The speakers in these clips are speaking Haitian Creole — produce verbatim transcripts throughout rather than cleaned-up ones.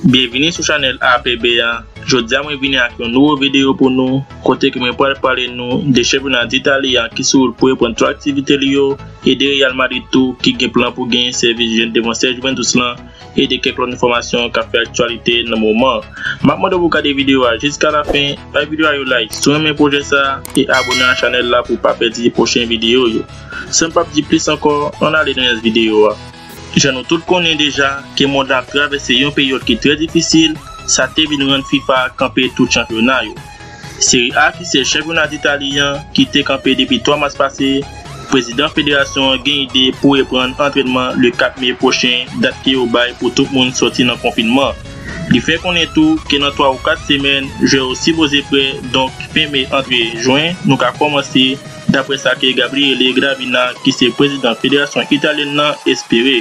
Byenvini sou chanèl A P B a. Jodi a mwen vini ak yon nouvo videyo pou nou, kote ke mwen pral pale nou de chanpyona Ditali a ki sou wout pou reprann tout aktivite li yo, e de Real Madrid tou ki gen plan pou genyen sèvis jèn defansè Juventus lan, e de kèk lòt enfòmasyon k ap fè aktyalite nan moman an. M ap mande w pou w gade videyo a jiska lafen, bay videyo a yon like si w renmen pwojè sa a, e abòne a chanèl la pou w pa pèdi pwochen videyo yo. San m p ap di plis ankò, ann ale nan rès videyo a. Jan nou tout konnen deja ke mond la ap travèse yon peryòd ki trè difisil, sa te vin rann FIFA kanpe tout chanpyona yo. Seri A ki se chanpyona Ditali an ki te kanpe depi twa mas pase, prezidan federasyon an gen ide pou reprann antrènman le kat me pwochen, dat ke yo bay pou tout moun sòti nan konfinman. Li fè konnen tou ke nan twa ou kat semèn, jwè yo sipoze prè, donk fen me antre jen, nou ka kòmanse, daprè sa ke Gabriele Gravina, ki se prezidan federasyon italyèn nan, espere.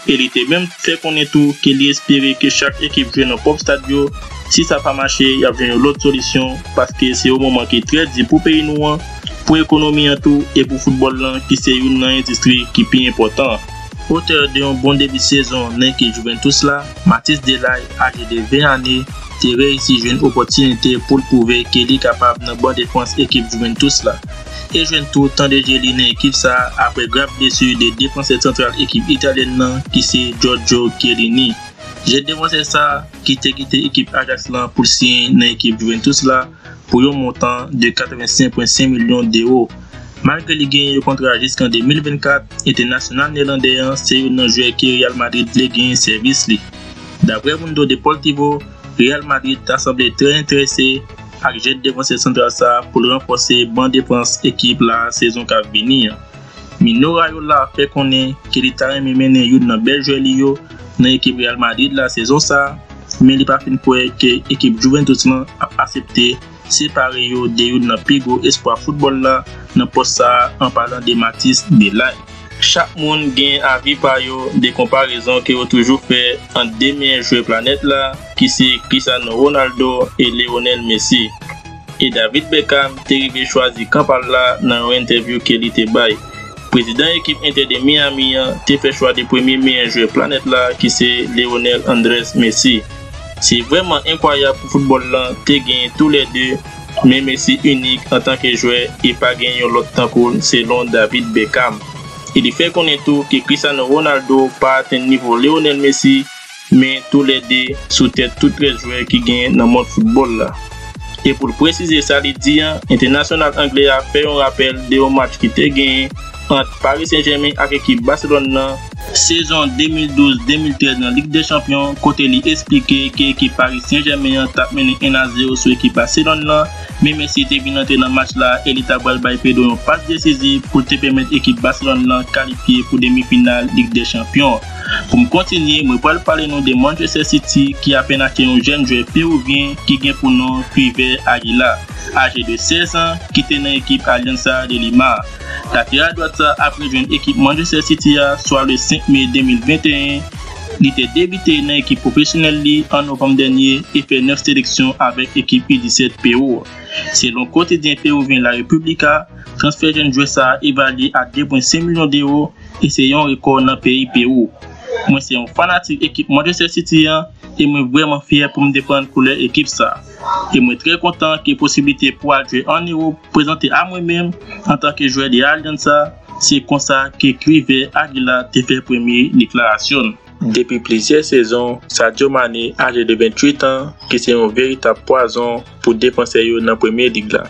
E li te menm fè konnen tou ke li espere ke chak ekip jwe nan pwòp stad yo. Si sa pa mache, y ap jwenn yon lòt solisyon, paske se yon moman ki trè di pou peyi nou an, pou ekonomi an tou, e pou foutbòl lan, ki se youn nan endistri ki pi enpòtan. Otè de yon bon debi sezon nan ekip Juventus la, Matthijs de Ligt, aje de ven ane, te reyisi jwenn opòtinite pou l pwouve ke li kapab nan ban defans ekip Juventus la, e jwenn tou tan de je li nan ekip sa a apre grav blesi de defansè santral ekip italyèn nan ki se Giorgio Chiellini. Jèn defansè sa a, ki te kite ekip Ajax lan pou l siyen nan ekip Juventus la pou yon montan de katrevensenk pwen senk milyon dewo. Malgre li genyen yon kontra jiskan de mil vennkat, entènasyonal nèlandè an se youn nan jwè ke Real Madrid vle genyen sèvis li. Daprè Mundo Deportivo, Real Madrid ta sanble trè enterese ak jèn defansè santral sa a pou l ranfòse ban defans ekip la sezon k ap vini an. Mino Raiola fè konnen ke li ta renmen mennen youn nan bèl jwè li yo nan ekip Real Madrid la sezon sa a, men li pa fin kwè ke ekip Juventus lan ap aksepte separe yo de youn nan pi gwo espwa foutbòl la nan pòs sa a, an palan de Matthijs de Ligt. Chak moun gen avi pa yo de konparezon ke yo toujou fè ant de meyè jwè planèt la, ki se Cristiano Ronaldo e Lionel Messi. E David Beckham te rive chwazi kan pa l la nan yon entèvyou ke li te bay. Prezidan ekip Inter de Miami an te fè chwa de premye meyè jwè planèt la, ki se Lionel Andrés Messi. Se vrèman enkwayab pou foutbòl lan te genyen toulède, men Messi inik antanke jwè e pa gen yon lòt tankou l, selon David Beckham. E li fè konnen tou ke Cristiano Ronaldo pa atenn nivo Lionel Messi, men toulède sou tèt tout rès jwè ki genyen nan mond foutbòl la. E pou l presize sa li di an, entènasyonal anglè a fè yon rapèl de yon match ki te genyen ant Paris Saint-Germain ak ekip Barcelone nan sezon de mil douz de mil trèz nan Lig dè Chanpyon, kote li esplike ke ekip Paris Saint-Germain an t ap mennen en a zewo sou ekip Barcelone lan, men Messi te vin antre nan match la e li ta pral bay Pedro yon pas desiziv pou l te pèmèt ekip Barcelone lan kalifye pou demi final Lig dè Chanpyon. Pou m kontinye, mwen pral pale nou de Manchester City ki apèn achte yon jèn jwè peruvyen ki gen pou non Kluivert Aguilar, aje de sèz an, ki te nan ekip Alianza de Lima. Lateral dwat sa ap rejwenn ekip Manchester City a swa le senk me de mil venteyen. Li te debite nan ekip pwofesyonèl li an novanm dènye e fè nèf seleksyon avèk ekip U disèt Pewou. Selon kotidyen peruvyen La República, transfè jèn jwè sa a evalye a de pwen senk milyon dewo e se yon rekò nan peyi Pewou. Mwen se yon fanatik ekip Manchester City an e mwen vrèman fyè pou m defann koulè ekip sa a. E mwen trè kontan ke posiblite pou al jwe ann Ewòp prezante a mwen menm antanke jwè de Alianza, se konsa ke Kluivert Aguilar te fè premye deklarasyon l. Depi plizyè sezon, Sadio Mané, aje de venntuit an, ki se yon veritab pwazon pou defansè yo nan Premye Lig la.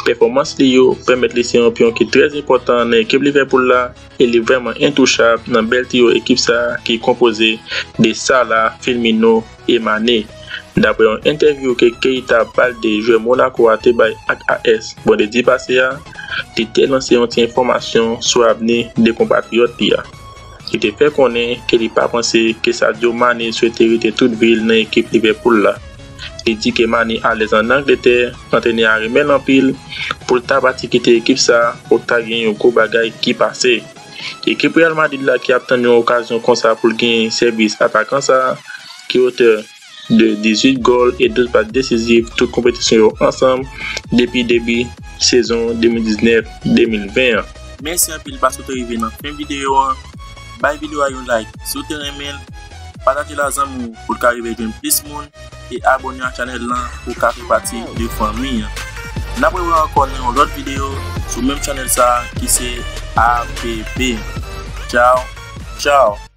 Pèfòmans li yo pèmèt li se yon pyon ki trè enpòtan nan ekip Liverpool la, e li vrèman entouchab nan bèl tiyo ekip sa a ki konpoze de Salah, Firmino e Mané. Daprè yon entèvyou ke Keita Balde, jwè Monaco a, te bay ak A S vandredi pase a, li te lanse yon ti enfòmasyon sou avni de konpatriyòt li a. Li te fè konnen ke li pa panse ke Sadio Mané swete rete tout vi l nan ekip Liverpool la. Li di ke Mané alèz ann Angletè, antrenè a renmen l anpil, pou l ta pati kite ekip sa a, fòk ta gen yon gwo bagay ki pase. Ekip Real Madrid la ki ap tann yon okazyon konsa pou l genyen sèvis atakan sa a, ki otè de dizuit gòl e douz pas desiziv tout konpetisyon yo ansanm depi debi sezon de mil diznèf de mil ven an. Mèsi anpil paske w te rive nan fen videyo an. Bay videyo a yon like si w te renmen l, pataje l a zanmi w pou l ka rive jwenn plis moun, e abòne ak chanèl lan pou w ka fè pati de fanmi an. N ap rewè ankò nan yon lòt videyo sou menm chanèl sa a ki se A P B. Tchaw, tchaw!